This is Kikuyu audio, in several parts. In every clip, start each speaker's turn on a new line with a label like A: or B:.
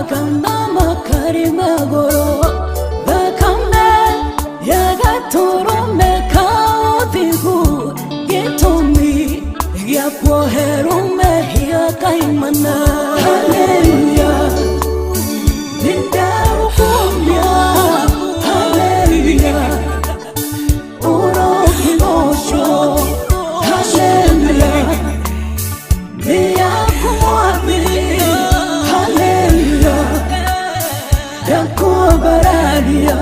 A: Kana makari magũrũ, thakame ya gatũrũme ka ũthingu, gĩtũmi gĩa kuoherwo mehia kaimana. Haleluya, nĩndagũkumia. Haleluya, ũrokĩgocwo. Haleluya, nĩ yaku Mwathi. Haleluya, ndakwambararia.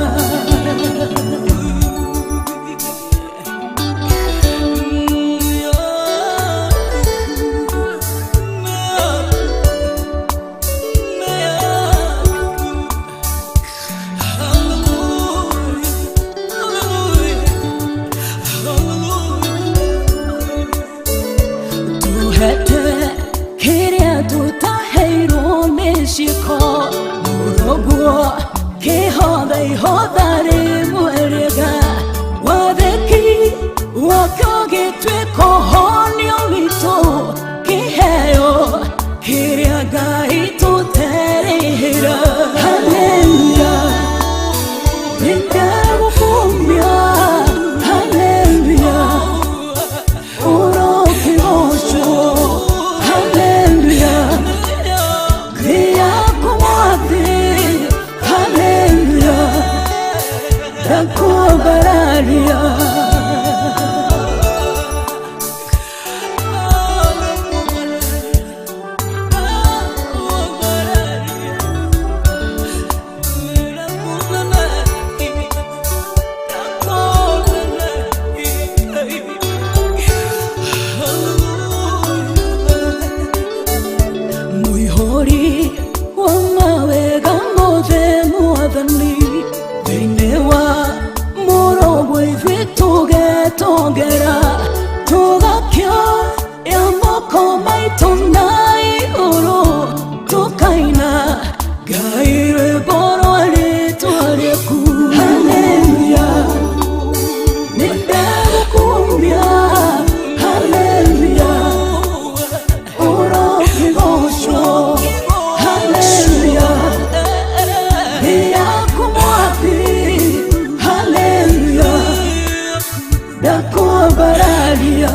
A: Tuhete kĩrĩa tũtaheirwo nĩ ciĩko, mũroguo kĩhotha ihotha rĩmwe rĩega, wathĩki wakĩo gĩtuĩka ũhonio witũ, kĩheo kĩrĩa Ngai tũterĩhĩra. Haleluya, nĩndagũkumia. Haleluya, ũrokĩgocwo. Haleluya, nĩ yaku Mwathi. Haleluya, ndakwambararia. Mũihũri wa mawega mothe Mwathani, thĩinĩ wa mũrogwo ithuĩ tũgetongera, tũgakĩoya moko maitũ na igũrũ, tũkaina Ngai rwĩmbo rwa rĩtwa rĩaku. Haleluya, nĩndagũkumia. Haleluya, ũrokĩgocwo. Haleluya, nĩ yaku Mwathi. Haleluya, ndakwambararia.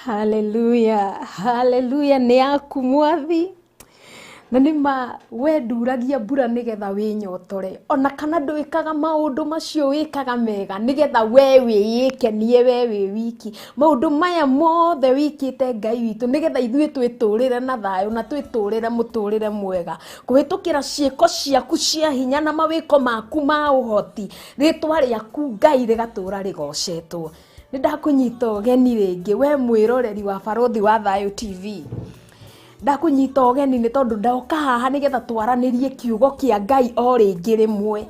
B: Haleluya, haleluya, nĩ yaku Mwathi. Na nĩ ma we nduragia mbura nĩgetha wĩnyotore, ona kana ndwĩkaga maũndũ macio wĩkaga mega nĩgetha we wĩyĩkenie we wĩ wiki. Maũndũ maya mothe wĩkĩte Ngai witũ nĩgetha ithuĩ twĩtũrĩre na thayũ na twĩtũrĩre mũtũrĩre mwega kũhĩtũkĩra ciĩko ciaku cia hinya na mawĩko maku ma ũhoti, rĩtwa rĩaku Ngai rĩgatũra rĩgocetwo. Nĩ ndakũnyita ũgeni rĩngĩ we mwĩroreri wa Barũthi wa Thayũ TV. Ndakũnyita ũgeni nĩ tondũ ndoka haha nĩgetha twaranĩrie kiugo kĩa Ngai o rĩngĩ rĩmwe,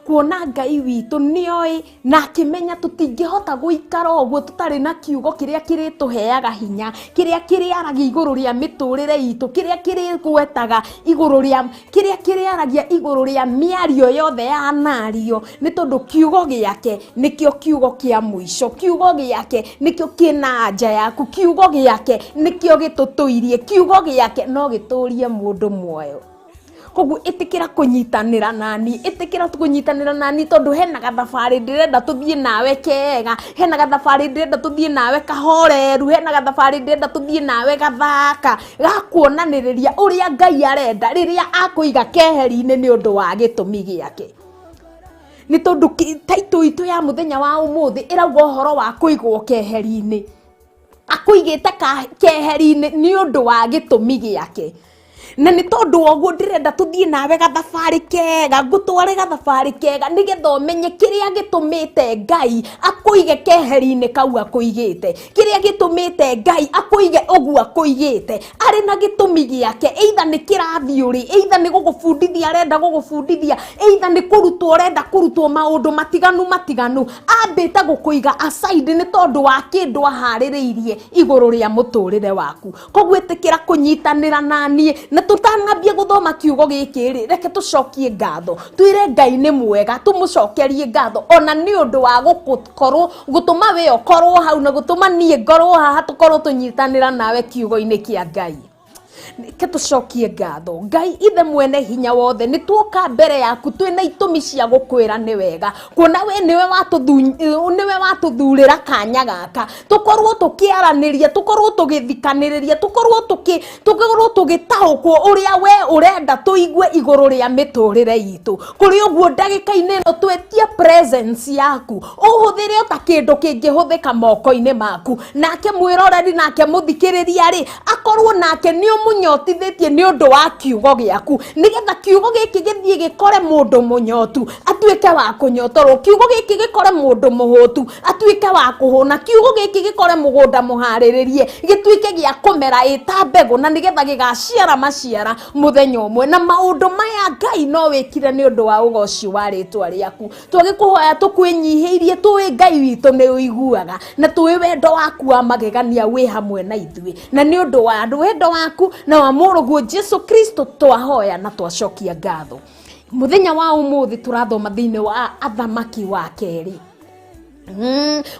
B: kuona Ngai witũ nĩoĩ na akĩmenya tũtingĩhota gũikara ũguo tũtarĩ na kiugo kĩrĩa kĩrĩtũheaga hinya, kĩrĩa kĩrĩaragia igũrũ rĩa mĩtũrĩre itũ, kĩrĩa kĩrĩgwetaga igũrũ rĩa, kĩrĩa kĩrĩaragia igũrũ rĩa mĩario yothe yanario, nĩ tondũ kiugo gĩake nĩkĩo kiugo kĩa mũico, kiugo gĩake nĩkĩo kĩna anja yaku, kiugo gĩake nĩkĩo gĩtũtũirie, kiugo gĩake no gĩtũrie mũndũ muoyo. Koguo ĩtĩkĩra kũnyitanĩra nani, ĩtĩkĩra kũnyitanĩra nani, tondũ hena gathabarĩ ndĩrenda tũthiĩ nawe kega, hena gathabarĩ ndĩrenda tũthiĩ nawe kahoreru, hena gathabarĩ ndĩrenda tũthiĩ nawe gathaka gakuonanĩrĩria ũrĩa Ngai arenda rĩrĩa akũiga keheri-inĩ nĩ ũndũ wa gĩtũmi gĩake. Nĩ tondũ taitũ itũ ya mũthenya wa ũmũthĩ ĩrauga ũhoro wa kũigwo keheri-inĩ, akũigĩte keheri-inĩ nĩ ũndũ wa gĩtũmi gĩake. Na nĩ tondũ wa ũguo ndĩrenda tũthiĩ nawe gathabarĩ kega, ngũtware gathabarĩ kega nĩgetha ũmenye kĩrĩa gĩtũmĩte Ngai akũige keheri-inĩ kau akũigĩte, kĩrĩa gĩtũmĩte Ngai akũige ũguo akũigĩte, arĩ na gĩtũmi gĩake, either nĩ kĩrathi ũrĩ, either nĩ gũgũbundithia arenda gũgũbundithia, either nĩ kũrutwo ũrenda kũrutwo maũndũ matiganu matiganu, ambĩte gũkũiga aside nĩ tondũ wa kĩndũ aharĩrĩirie igũrũ rĩa mũtũrĩre waku. Koguo ĩtĩkĩra kũnyitanĩra naniĩ na Na tũtanambia gũthoma kiugo gĩkĩ rĩ, reke tũcokie ngatho, twĩre Ngai nĩ mwega, tũmũcokerie ngatho ona nĩ ũndũ wa gũkorwo gũtũma we ũkorwo hau na gũtũma niĩ ngorwo haha, tũkorwo tũnyitanĩra nawe kiugo-inĩ kĩa Ngai. Reke tũcokie ngatho. Ngai ithe mwene hinya wothe, nĩ tuoka mbere yaku twĩna itũmi cia gũkwĩra nĩ wega, kuona we nĩwe watũthurĩra kanya gaka tũkorwo tũkĩaranĩria, tũkorwo tũgĩthikanĩrĩria, tũkorwo tũgĩtaũkwo ũrĩa we ũrenda tũigue igũrũ rĩa mĩtũrĩre itũ. Kũrĩ ũguo ndagĩka-inĩ ĩno twetie presence yaku, ũhũthĩre o ta kĩndũ kĩngĩhũthĩka moko-inĩ maku, nake mwĩroreri nake mũthikĩrĩria rĩ akorwo nake nĩ ũmũnyotithĩtie nĩ ũndũ wa kiugo gĩaku, nĩgetha kiugo gĩkĩ gĩthiĩ gĩkore mũndũ mũnyotu atuĩke wa kũnyotorwo, kiugo gĩkĩ gĩkore mũndũ mũhũtu atuĩke wa kũhũna, kiugo gĩkĩ gĩkore mũgũnda mũharĩrĩrie gĩtuĩke gĩa kũmera ĩta mbegũ, na nĩgetha gĩgaciara maciara mũthenya ũmwe. Na maũndũ maya Ngai no wĩkire nĩ ũndũ wa ũgoci wa rĩtwa rĩaku. Twagĩkũhoya tũkwĩnyihĩirie, tũĩ Ngai witũ nĩ ũiguaga, na tũĩ wendo waku wa magegania wĩ hamwe na ithuĩ, na nĩ ũndũ wa wendo waku na wa mũrũguo Jesu Kristo twahoya na twacokia ngatho. Mũthenya wa ũmũthĩ tũrathoma thĩinĩ wa Athamaki wa Kerĩ.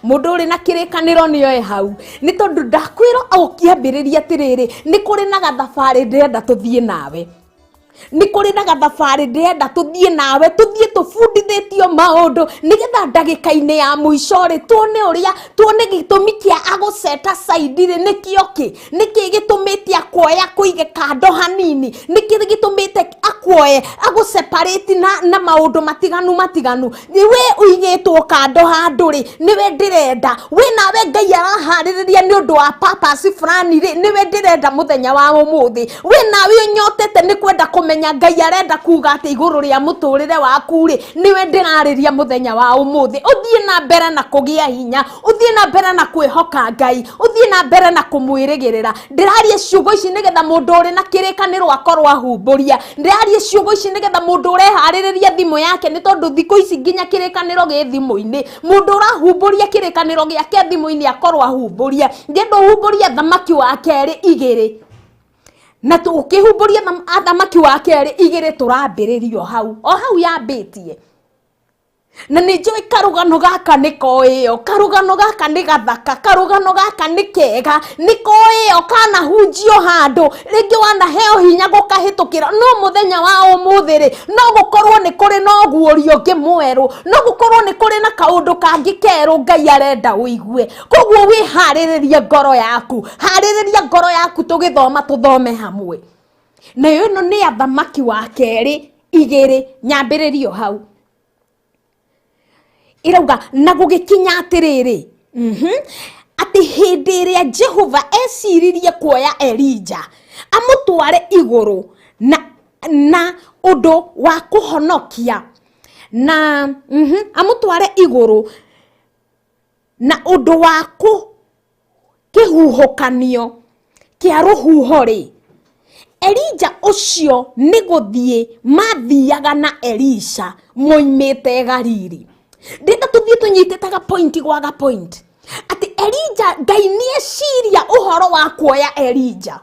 B: Mũndũ ũrĩ na kĩrĩkanĩro nĩoe hau, nĩ tondũ ndakwĩra ũkĩambĩrĩria atĩrĩrĩ, nĩ kũrĩ na gathabarĩ ndĩrenda tũthiĩ nawe, nĩ kũrĩ na gathabarĩ ndĩrenda tũthiĩ nawe, tũthiĩ tũbundithĩtio maũndũ, nĩgetha ndagĩka-inĩ ya mũico rĩ tuone ũrĩa, tuone gĩtũmi kĩa agũceta side rĩ nĩkĩo kĩ, nĩkĩ gĩtũmĩte akuoya kũige kando hanini, nĩkĩ gĩtũmĩte akuoye agũseparate na maũndũ matiganu matiganu. We ũigĩtwo kando handũ rĩ, nĩwe ndĩrenda we nawe Ngai araharĩrĩria nĩ ũndũ wa purpose fulani rĩ, nĩwe ndĩrenda mũthenya wa ũmũthĩ. We nawe ũnyotete nĩ kwenda kũmenya Ngai arenda kuga atĩ igũrũ rĩa mũtũrĩre waku rĩ, nĩwe ndĩrarĩria mũthenya wa ũmũthĩ. Ũthiĩ na mbere na kũgĩa hinya, ũthiĩ na mbere na kwĩhoka Ngai, ũthiĩ na mbere na kũmwĩrĩgĩrĩra. Ndĩraria ciugo ici nĩgetha mũndũ ũrĩ na kĩrĩkanĩro akorwo ahumbũria. Ndĩraria ciugo ici nĩgetha mũndũ ũreharĩrĩria thimũ yake, nĩ tondũ thikũ ici nginya kĩrĩkanĩro gĩ thimũ-inĩ. Mũndũ ũrahumbũria kĩrĩkanĩro gĩake thimũ-inĩ akorwo ahumbũria. Ngĩenda ũhumbũrie Athamaki wa Kerĩ igĩrĩ, na tũkĩhumbũria Athamaki wa Kerĩ igĩrĩ tũrambĩrĩria o hau, o hau yambĩtie. Na nĩ njũĩ karũgano gaka nĩ koĩo, karũgano gaka nĩ gathaka, karũgano gaka nĩ kega, nĩ koĩo kanahunjio handũ rĩngĩ wanaheo hinya gũkahĩtũkĩra. No mũthenya wa ũmũthĩ rĩ, no gũkorwo nĩ kũrĩ na ũguũrio ũngĩ mwerũ, no gũkorwo nĩ kũrĩ na kaũndũ kangĩ kerũ Ngai arenda ũigue. Koguo wĩharĩrĩrie ngoro yaku, harĩrĩria ngoro yaku tũgĩthoma, tũthome hamwe. Nayo ĩno nĩ Athamaki wa Kerĩ igĩrĩ, nyambĩrĩrio hau. Irauga na gũgĩkinya atĩrĩrĩ, atĩ hĩndĩ ĩrĩa Jehova eciririe kuoya Elija amũtware igũrũ na ũndũ wa kũhonokia na amũtware igũrũ na ũndũ wa kĩhuhũkanio kĩa rũhuho rĩ, Elija ũcio nĩ gũthiĩ mathiaga na Elisha moimĩte Galili. Ndĩrenda tũthiĩ tũnyitĩte ga point gwa ga point, atĩ Elija, Ngai nĩ eciria ũhoro wa kuoya Elija,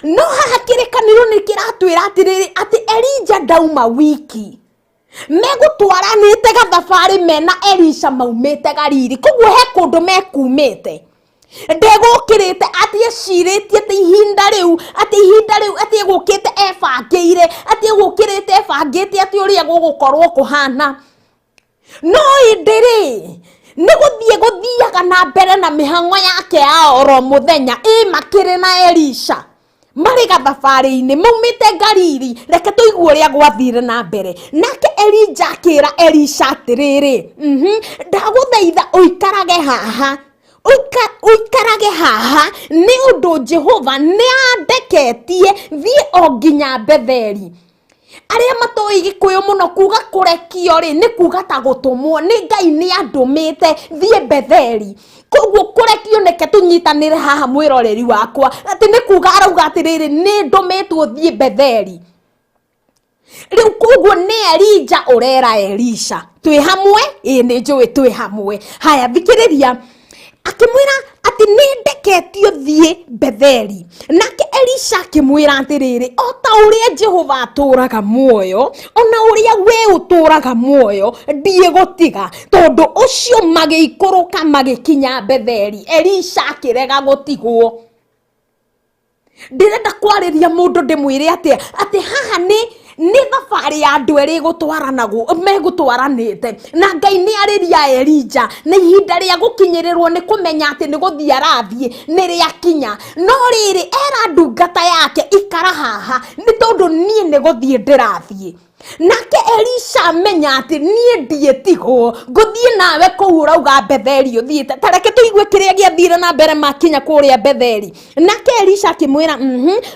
B: no haha kĩrĩkanĩro nĩ kĩratwĩra atĩrĩrĩ, atĩ Elija ndauma wiki, megũtwaranĩte gathabarĩ mena Elisha maumĩte Galili. Koguo he kũndũ mekumĩte, ndegũkĩrĩte atĩ ecirĩtie atĩ ihinda rĩu, atĩ ihinda rĩu atĩ egũkĩte ebangĩire, atĩ egũkĩrĩte ebangĩte atĩ ũrĩa gũgũkorwo kũhana. No ĩndĩ rĩ, nĩ gũthiĩ gũthiaga na mbere na mĩhang'o yake ya oro mũthenya, ĩ makĩrĩ na Elisha marĩ gathabarĩ-inĩ maumĩte Galili. Reke tũigue ũrĩa gwathire na mbere. Nake Elija akĩra Elisha atĩrĩrĩ, ndagũthaitha ũikarage haha, ũikarage haha, nĩ ũndũ Jehova nĩ andeketie thiĩ o nginya Betheli. Arĩa matoĩ Gĩkũyũ mũno, kuga kũrekio rĩ nĩ kuga ta gũtũmwo. Nĩ Ngai nĩ andũmĩte thiĩ Betheli. Koguo kũrekio, neke tũnyitanĩre haha mwĩroreri wakwa, atĩ nĩ kuga arauga atĩrĩrĩ, nĩ ndũmĩtwo thiĩ Betheli. Rĩu koguo nĩ Elija ũrera Elisha. Twĩ hamwe? Ĩĩ, nĩ njũĩ twĩ hamwe. Haya, thikĩrĩria. Akĩmwĩra atĩ nĩ ndeketio thiĩ Betheli. Nake Elisha akĩmwĩra atĩrĩrĩ, o ta ũrĩa Jehova atũũraga muoyo, ona ũrĩa we ũtũũraga muoyo, ndiĩgũtiga. Tondũ ũcio magĩikũrũka magĩkinya Betheli. Elisha akĩrega gũtigwo. Ndĩrenda kwarĩria mũndũ ndĩmwĩre atĩa, atĩ haha nĩ thabarĩ ya andũ erĩ gũtwaranagwo, megũtwaranĩte. Na Ngai nĩ arĩria Elija, na ihinda rĩa gũkinyĩrĩrwo nĩ kũmenya atĩ nĩ gũthiĩ arathiĩ, nĩ rĩakinya. No rĩrĩ, era ndungata yake ikara haha, nĩ tondũ niĩ nĩ gũthiĩ ndĩrathiĩ. Nake Elisha amenya atĩ niĩ ndiĩtigwo, ngũthiĩ nawe kũu ũrauga Betheli ũthiĩte. Ta reke tũigue kĩrĩa gĩathire na mbere makinya kũrĩa Betheli. Nake Elisha akĩmwĩra,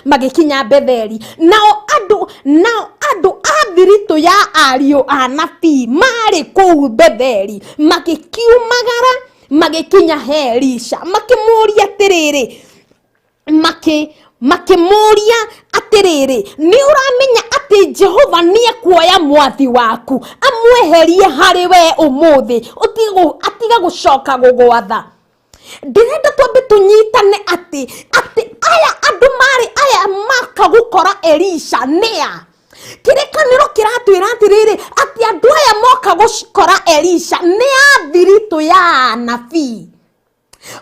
B: magĩkinya Betheli. Nao andũ a thiritũ ya ariũ a nabii marĩ kũu Betheli, magĩkiumagara magĩkinya he Elisha, makĩmũũria atĩrĩrĩ, makĩmũũria atĩrĩrĩ, nĩ ũramenya atĩ Jehova nĩekuoya mwathi waku amweherie harĩ we ũmũthĩ, atige gũcoka gũgwatha. Ndĩrenda twambe tũnyitane atĩ aya andũ marĩ aya maka gũkora Elisha nĩa. Kĩrĩkanĩro kĩratwĩra atĩrĩrĩ, atĩ andũ aya moka gũkora Elisha nĩ a thiritũ ya anabii.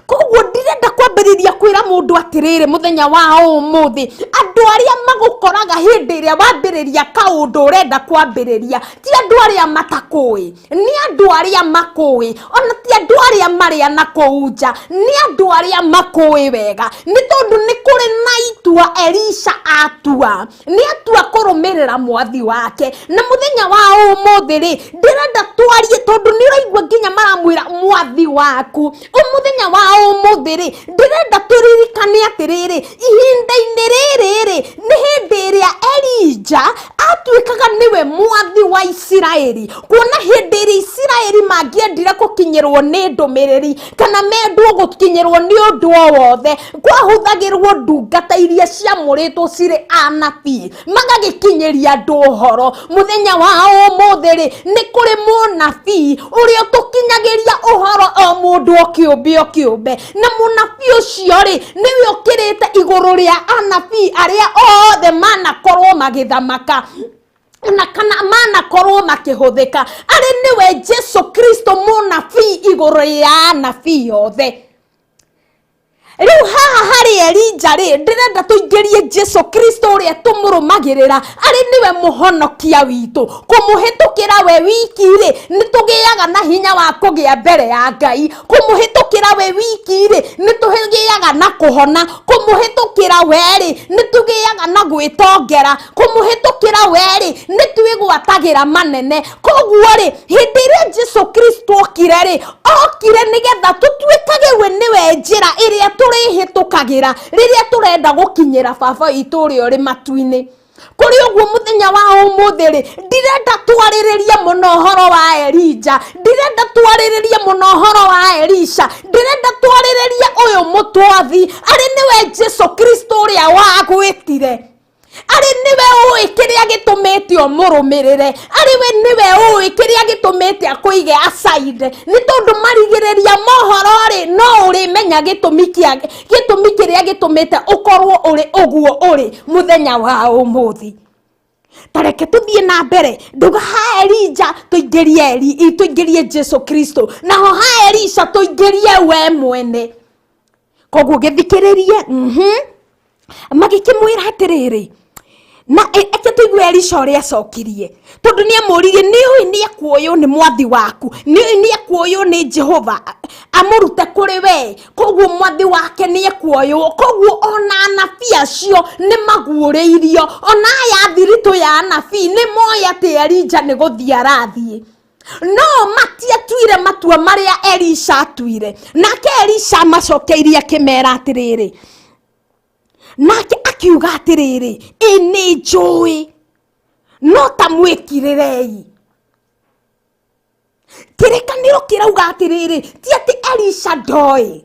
B: Koguo ndirenda kwambĩrĩria kwĩra mũndũ atĩrĩrĩ mũthenya wa ũmũthĩ, andũ arĩa magũkoraga hĩndĩ ĩrĩa wambĩrĩria kaũndũ ũrenda kwambĩrĩria, ti andũ arĩa matakũĩ, nĩ andũ arĩa makũĩ, ona ti andũ arĩa marĩa na kũu nja, nĩ andũ arĩa makũĩ wega. Nĩ tondũ nĩ kũrĩ na itua Elisha atua, nĩ atua kũrũmĩrĩra mwathi wake. Na mũthenya wa ũmũthĩ rĩ, ndĩrenda twarie tondũ nĩ ũraigua nginya maramwĩra mwathi waku. Mũthenya wa ũmũthĩ rĩ, ndĩrenda tũririkane atĩrĩrĩ, ihinda-inĩ rĩrĩ rĩ, nĩ hĩndĩ ĩrĩa Elija atuĩkaga nĩwe mwathi wa Isiraeli. Kuona hĩndĩ ĩrĩa Isiraeli mangĩendire gũkinyĩrwo nĩ ndũmĩrĩri kana mendwo gũkinyĩrwo nĩ ũndũ o wothe, kwahũthagĩrwo ndungata iria ciamũrĩtwo cirĩ anabii, magagĩkinyĩria andũ ũhoro. Mũthenya wa ũmũthĩ rĩ, nĩ kũrĩ mũnabii ũrĩa ũtũkinyagĩria ũhoro o mũndũ o kĩũmbe o kĩũmbe, na mũnabii ũcio rĩ, nĩwe ũkĩrĩte igũrũ rĩa anabii arĩa othe manakorwo magĩthamaka na kana manakorwo makĩhũthĩka, arĩ nĩwe Jesu Kristo mũnabii igũrũ rĩa anabii othe. Rĩu haha harĩ Elija rĩ, ndĩrenda tũingĩrie Jesu Kristo ũrĩa tũmũrũmagĩrĩra, arĩ nĩwe mũhonokia witũ. Kũmũhĩtũkĩra we wiki rĩ, nĩ tũgĩaga na hinya wa kũgĩa mbere ya Ngai. Kũmũhĩtũkĩra we wiki rĩ, nĩ tũgĩaga na kũhona. Kũmũhĩtũkĩra we rĩ, nĩ tũgĩaga na gwĩtongera. Kũmũhĩtũkĩra we rĩ, nĩ twĩgwatagĩra manene. Koguo rĩ, hĩndĩ ĩrĩa Jesu Kristo okire rĩ, okire nĩgetha tũtuĩkage we nĩwe njĩra ĩrĩa tũrĩhĩtũkagĩra rĩrĩa tũrenda gũkinyĩra Baba witũ ũrĩa ũrĩ matu-inĩ. Kũrĩ ũguo mũthenya wa ũmũthĩ rĩ, ndirenda twarĩrĩrie mũno ũhoro wa Elija, ndirenda twarĩrĩrie mũno ũhoro wa Elisha, ndirenda twarĩrĩrie ũyũ mũtwathi, arĩ nĩwe Jesu Kristo ũrĩa wagwĩtire. Arĩ nĩwe ũĩ kĩrĩa gĩtũmĩte ũmũrũmĩrĩre, arĩ we nĩwe ũĩ kĩrĩa gĩtũmĩte akũige aside, nĩ tondũ marigĩrĩria mohoro rĩ, no ũrĩmenya gĩtũmi kĩrĩa gĩtũmĩte ũkorwo ũrĩ ũguo ũrĩ mũthenya wa ũmũthĩ. Ta reke tũthiĩ na mbere, nduga ha Elija tũingĩrie Jesu Kristo, naho ha Elisha tũingĩrie we mwene. Koguo gĩthikĩrĩrie, Magĩkĩmwĩra atĩrĩrĩ, na eke tũigue Elisha ũrĩa acokirie, tondũ nĩ amũririe, nĩ ũĩ nĩ ekuoywo nĩ mwathi waku, nĩ ũĩ nĩ ekuoywo nĩ Jehova amũrute kũrĩ we, koguo mwathi wake nĩ ekuoywo. Koguo ona anabii acio nĩ maguũrĩirio, ona aya thiritũ ya anabii nĩ moĩ atĩ Elija nĩ gũthiĩ arathiĩ. No matiatuire matua marĩa Elisha atuire. Nake Elisha amacokeirie akĩmera atĩrĩrĩ, nake akiuga atĩrĩrĩ, ĩ nĩ njũĩ, no ta mwĩkirĩrei. Kĩrĩkanĩro kĩrauga atĩrĩrĩ, ti atĩ Elisha ndoĩ.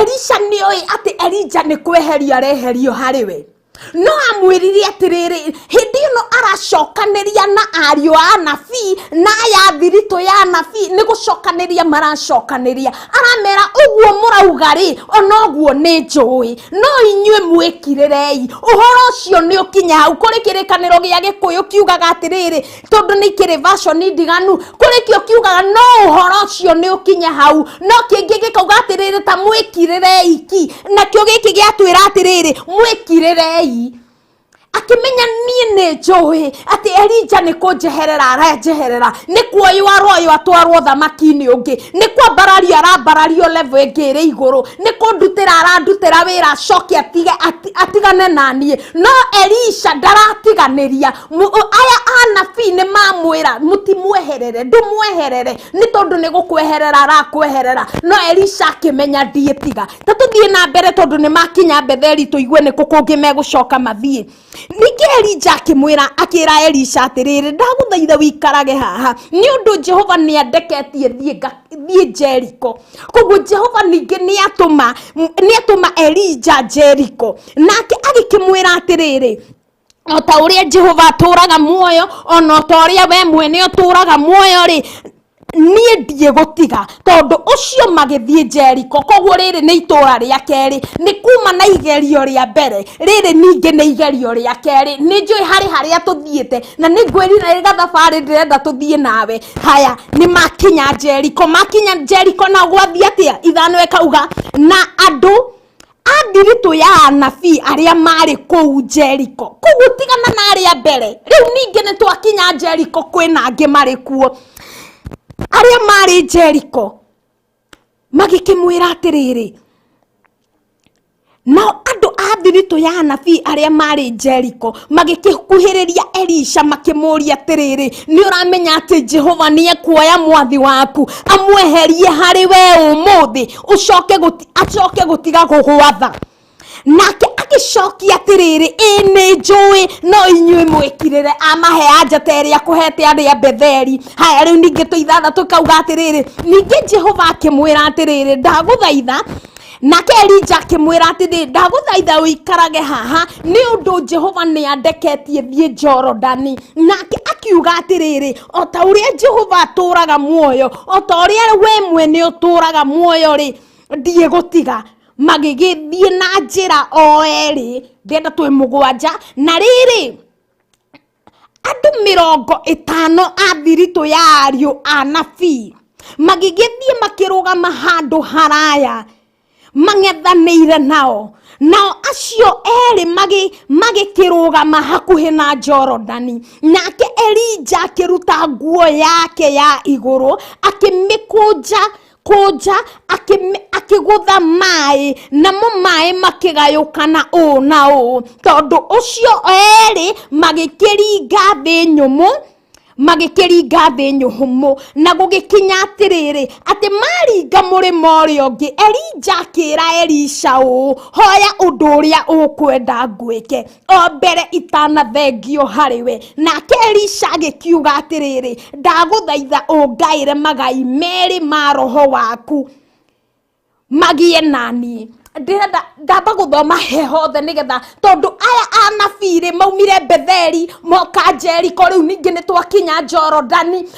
B: Elisha nĩoĩ atĩ Elija nĩ kweherio areherio harĩ we. No amwĩrire atĩrĩrĩ, hĩndĩ ĩno aracoka Aracokanĩria na ariũ a anabii na aya thiritũ ya anabii, nĩ gũcokanĩria maracokanĩria. Aramera ũguo mũrauga rĩ, ona ũguo nĩ njũĩ, no inyuĩ mwĩkirĩrei ũhoro ũcio nĩ ũkinya hau. Kũrĩ kĩrĩkanĩro gĩa Gĩkũyũ kiugaga atĩrĩrĩ, tondũ nĩ ikĩrĩ version ndiganu, kũrĩ kĩo kiugaga no ũhoro ũcio nĩ ũkinye hau, no kĩngĩ gĩkauga atĩrĩrĩ, ta mwĩkirĩrei ki, nakĩo gĩkĩ gĩatwĩra atĩrĩrĩ, mwĩkirĩrei. Akĩmenya niĩ nĩ njũĩ atĩ Elija nĩ kũnjeherera aranjeherera, nĩ kuoywo aroywo atwarwo thamaki-inĩ ũngĩ, nĩ kwambarario arambarario level ĩngĩ ĩrĩ igũrũ, nĩ kũndutĩra arandutĩra wĩra acoke atigane na niĩ. No Elisha ndaratiganĩria. Aya anabii nĩ mamwĩra mũtimweherere, ndũmweherere, nĩ tondũ nĩ gũkweherera arakweherera. No Elisha akĩmenya ndiĩtiga. Ta tũthiĩ na mbere tondũ nĩ makinya Betheli, tũigue nĩ kũ kũngĩ megũcoka mathiĩ. Ningĩ Elija akĩmwĩra, akĩra Elisha atĩrĩrĩ, ndagũthaitha wĩikarage haha, nĩ ũndũ Jehova nĩ andeketie thiĩ Jeriko. Koguo Jehova ningĩ nĩ atũma Elija Jeriko. Nake agĩkĩmwĩra atĩrĩrĩ, o ta ũrĩa Jehova atũraga muoyo, ona o ta ũrĩa we mwene ũtũraga muoyo rĩ, niĩ ndiĩ gũtiga. Tondũ ũcio magĩthiĩ Jeriko. Koguo rĩrĩ nĩ itũra rĩa kerĩ, nĩ kuma na igerio rĩa mbere, rĩrĩ ningĩ nĩ igerio rĩa kerĩ. Nĩ njũĩ harĩ harĩa tũthiĩte na nĩ ngwĩrira gathabarĩ ndĩrenda tũthiĩ nawe. Haya, nĩ makinya Jeriko. Makinya Jeriko na gwathiĩ atĩa? 5 ĩkauga, na andũ a thiritũ ya anabii arĩa marĩ kũu Jeriko. Koguo tigana na arĩa mbere, rĩu ningĩ nĩ twakinya Jeriko, kwĩna angĩ marĩ kuo. Arĩa marĩ Jeriko magĩkĩmwĩra atĩrĩrĩ, nao andũ a thiritũ ya anabii arĩa marĩ Jeriko magĩkĩkuhĩrĩria Elisha makĩmũũria atĩrĩrĩ, nĩ ũramenya atĩ Jehova nĩ ekuoya mwathi waku amweherie harĩ we ũmũthĩ, ũcoke acoke gũtiga gũgwatha? Nake agĩcokia atĩrĩrĩ, ĩ nĩ njũĩ, no inyuĩ mwĩkirĩre. Amahe anja ta ĩrĩa kũhete arĩa Betheli. Haya, rĩu ningĩ tũ 6 kauga atĩrĩrĩ, ningĩ Jehova akĩmwĩra atĩrĩrĩ, ndagũthaitha, nake Elija akĩmwĩra atĩrĩrĩ, ndagũthaitha ũikarage haha, nĩ ũndũ Jehova nĩ andeketie thiĩ Jorodani. Nake akiuga atĩrĩrĩ, o ta ũrĩa Jehova atũraga muoyo, o ta ũrĩa we mwene ũtũraga muoyo rĩ, ndiĩ gũtiga. Magĩgĩthiĩ na njĩra o erĩ. Ndĩrenda twĩ 7. Na rĩrĩ, andũ 50 a thiritũ ya ariũ a nabii magĩgĩthiĩ makĩrũgama handũ haraya mang'ethanĩire nao, nao acio erĩ magĩkĩrũgama hakuhĩ na Jorodani. Nake Elija akĩruta nguo yake ya igũrũ, akĩmĩkũnja kũnja, akĩgũtha maĩ, namo maĩ makĩgayũkana ũũ na ũũ. Tondũ ũcio erĩ magĩkĩringa thĩ nyũmũ, magĩkĩringa thĩ nyũmũ. Na gũgĩkinya atĩrĩrĩ, atĩ maringa mũrĩmo ũrĩa ũngĩ, Elija akĩra Elisha ũũ, hoya ũndũ ũrĩa ũkwenda ngwĩke o mbere itanathengio harĩ we. Nake Elisha agĩkiuga atĩrĩrĩ, ndagũthaitha ũngaĩre magai merĩ ma roho waku magĩe naniĩ. Ndĩrenda ndamba gũthoma he hothe nĩgetha, tondũ aya anabii rĩ maumire Betheli moka Jeriko, rĩu ningĩ nĩ twakinya Jorodani.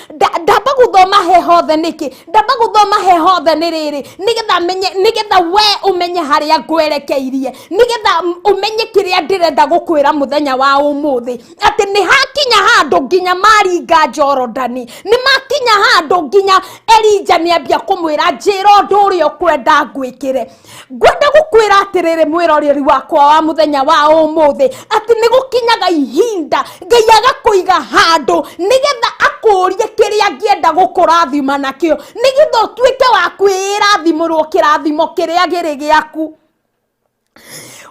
B: Ndamba gũthoma he hothe nĩkĩ? Ndamba gũthoma he hothe nĩ rĩrĩ, nĩgetha menye, nĩgetha we ũmenye harĩa ngwerekeirie, nĩgetha ũmenye kĩrĩa ndĩrenda gũkwĩra mũthenya wa ũmũthĩ, atĩ nĩ hakinya handũ nginya maringa Jorodani, nĩ makinya handũ nginya Elija nĩ ambia kũmwĩra, njĩra ũndũ ũrĩa ũkwenda ngwĩkĩre. Ngwenda gũkwĩra atĩrĩrĩ, mwĩroreri wakwa wa mũthenya wa ũmũthĩ, atĩ nĩ gũkinyaga ihinda Ngai agakũiga handũ nĩgetha akũrie kĩrĩa angĩenda gũkũrathima nakĩo, nĩgetha ũtuĩke wa kwĩrathimũrwo kĩrathimo kĩrĩa gĩrĩ gĩaku.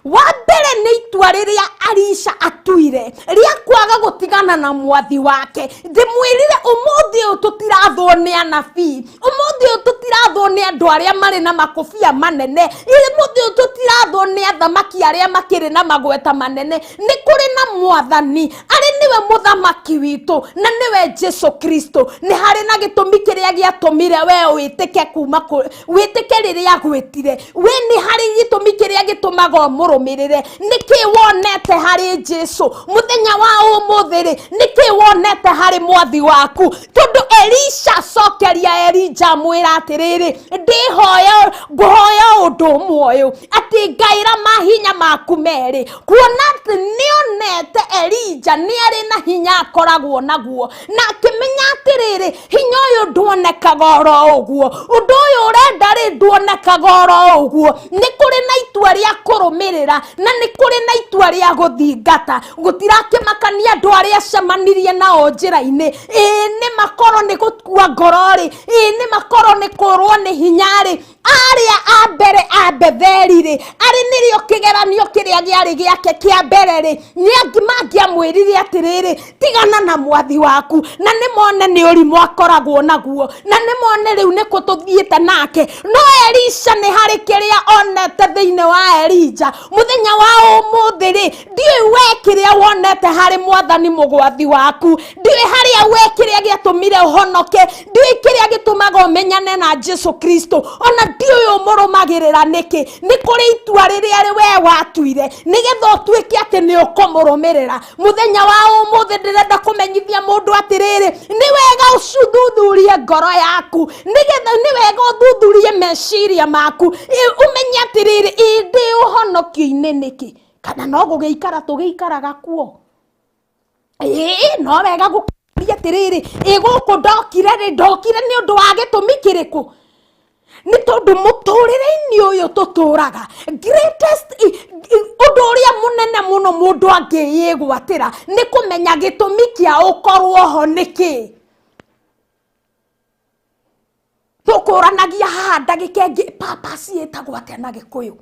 B: Wa mbere nĩ itua rĩrĩa Elisha atuire rĩa kwaga gũtigana na mwathi wake. Ndĩmwĩrire ũmũthĩ ũyũ tũtirathwo nĩ anabii, ũmũthĩ ũyũ tũtirathwo nĩ andũ arĩa marĩ na makũbia manene, ũmũthĩ ũyũ tũtirathwo nĩ athamaki arĩa makĩrĩ na magweta manene. Nĩ kũrĩ na mwathani arĩ nĩwe Nĩwe mũthamaki witũ, na nĩwe Jesu Kristo. Nĩ harĩ na gĩtũmi kĩrĩa gĩatũmire we wĩtĩke kuma wĩtĩke rĩrĩa agwĩtire. We nĩ harĩ gĩtũmi kĩrĩa gĩtũmaga ũmũrũmĩrĩre. Nĩkĩ wonete harĩ Jesu mũthenya wa ũmũthĩ rĩ? Nĩkĩ wonete harĩ mwathi waku? Tondũ Elisha acokeria Elija amwĩra atĩrĩrĩ, ndĩhoya, ngũhoya ũndũ ũmwe ũyũ, atĩ ngaĩra mahinya maku merĩ, kuona atĩ nĩonete Elija nĩ arĩ na hinya akoragwo naguo, na akĩmenya atĩrĩrĩ, hinya ũyũ nduonekaga oro ũguo, ũndũ ũyũ ũrenda rĩ nduonekaga oro ũguo. Nĩ kũrĩ na itua rĩa kũrũmĩrĩra, na nĩ kũrĩ na itua rĩa gũthingata. Gũtirakĩmakania andũ arĩa acemanirie nao njĩra-inĩ, ĩĩ nĩ makorwo nĩ gũkua ngoro rĩ, ĩĩ nĩ makorwo nĩ kũrwo nĩ hinya rĩ, arĩa a mbere a Betheli rĩ, arĩ nĩrĩo kĩgeranio kĩrĩa gĩarĩ gĩake kĩa mbere rĩ, nĩ angĩ mangĩamwĩrire atĩrĩrĩ, tigana na mwathi waku, na nĩ mone nĩ ũrimũ akoragwo naguo, na nĩ mone rĩu nĩ kũ tũthiĩte nake. No Elisha nĩ harĩ kĩrĩa onete thĩinĩ wa Elija mũthenya wa ũmũthĩ rĩ. Ndiũĩ we kĩrĩa wonete harĩ mwathani mũgwathi waku, ndiũĩ harĩa we kĩrĩa gĩatũmire ũhonoke, ndiũĩ kĩrĩa gĩtũmaga ũmenyane na Jesu Kristo, ona ndiũĩ ũmũrũmagĩrĩra nĩkĩ. Nĩ kũrĩ itua rĩrĩa we watuire nĩgetha ũtuĩke atĩ nĩ ũkũmũrũmĩrĩra. Mũthenya wa ũmũthĩ ndĩrenda kũmenyithia mũndũ atĩrĩrĩ, nĩ wega ũcuthuthurie ngoro yaku, nĩgetha nĩ wega ũthuthurie meciria maku, ũmenye atĩrĩrĩ, ĩ ndĩ ũhonokio-inĩ nĩkĩ, kana no gũgĩikara tũgĩikaraga kuo? Ĩĩ no wega gũkĩria atĩrĩrĩ, ĩ gũkũ ndokire rĩ, ndokire nĩ ũndũ wa gĩtũmi kĩrĩkũ? Nĩ tondũ mũtũrĩre-inĩ ũyũ tũtũraga, greatest ũndũ ũrĩa mũnene mũno mũndũ angĩĩgwatĩra nĩ kũmenya gĩtũmi kĩa ũkorwo ho nĩkĩ. Tũkũranagia haha ndagĩka ĩngĩ, purpose ĩtagwo atĩa na Gĩkũyũ?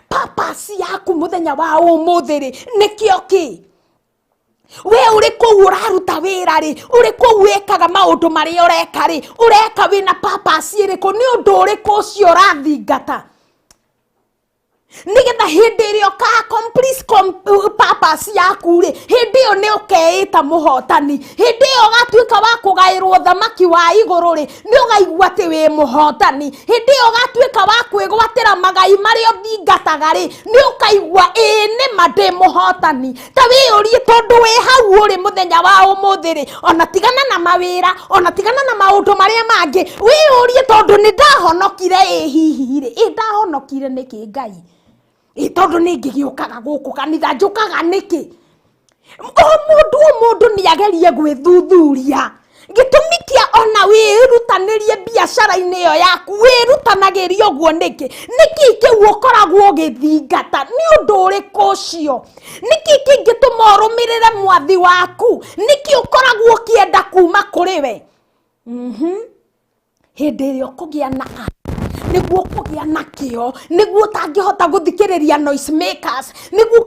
B: Purpose yaku mũthenya wa ũmũthĩ rĩ, nĩkĩo kĩ? We ũrĩ kũu ũraruta wĩra rĩ, ũrĩ kũu wĩkaga maũndũ marĩa ũreka rĩ, ũreka wĩna purpose ĩrĩkũ? Nĩ ũndũ ũrĩkũ ũcio ũrathingata? Nĩgetha hĩndĩ ĩrĩa ũka accomplish purpose yaku rĩ, hĩndĩ ĩyo nĩ ũkeĩta mũhotani. Hĩndĩ ĩyo ũgatuĩka wa kũgaĩrwo thamaki wa igũrũ rĩ, nĩ ũgaigua atĩ wĩ mũhotani. Hĩndĩ ĩyo ũgatuĩka wa kwĩgwatĩra magai marĩa ũthingataga rĩ, nĩ ũkaigua ĩĩ nĩ ma ndĩ mũhotani. Ta wĩyũrie, tondũ wĩ hau ũrĩ mũthenya wa ũmũthĩ rĩ, ona tigana na mawĩra, ona tigana na maũndũ marĩa mangĩ, wĩyũrie, tondũ nĩ ndahonokire, ĩ hihi rĩ, ĩ ndahonokire nĩkĩ Ngai? Ĩ tondũ nĩ ngĩgĩũkaga gũkũ kanitha, njũkaga nĩkĩ? O mũndũ o mũndũ nĩ agerie gwĩthuthuria gĩtũmi kĩa ona wĩrutanĩrie biacara-inĩ ĩyo yaku, wĩrutanagĩria ũguo nĩkĩ? Nĩkĩ kĩu ũkoragwo ũgĩthingata? Nĩ ũndũ ũrĩkũ ũcio? Nĩkĩ kĩngĩtũma ũrũmĩrĩre mwathi waku? Nĩkĩ ũkoragwo ũkĩenda kuma kũrĩ we? Hĩndĩ ĩrĩa ũkũgĩa na nĩguo ũkũgĩa na kĩo, nĩguo ũtangĩhota gũthikĩrĩria noise makers, nĩguo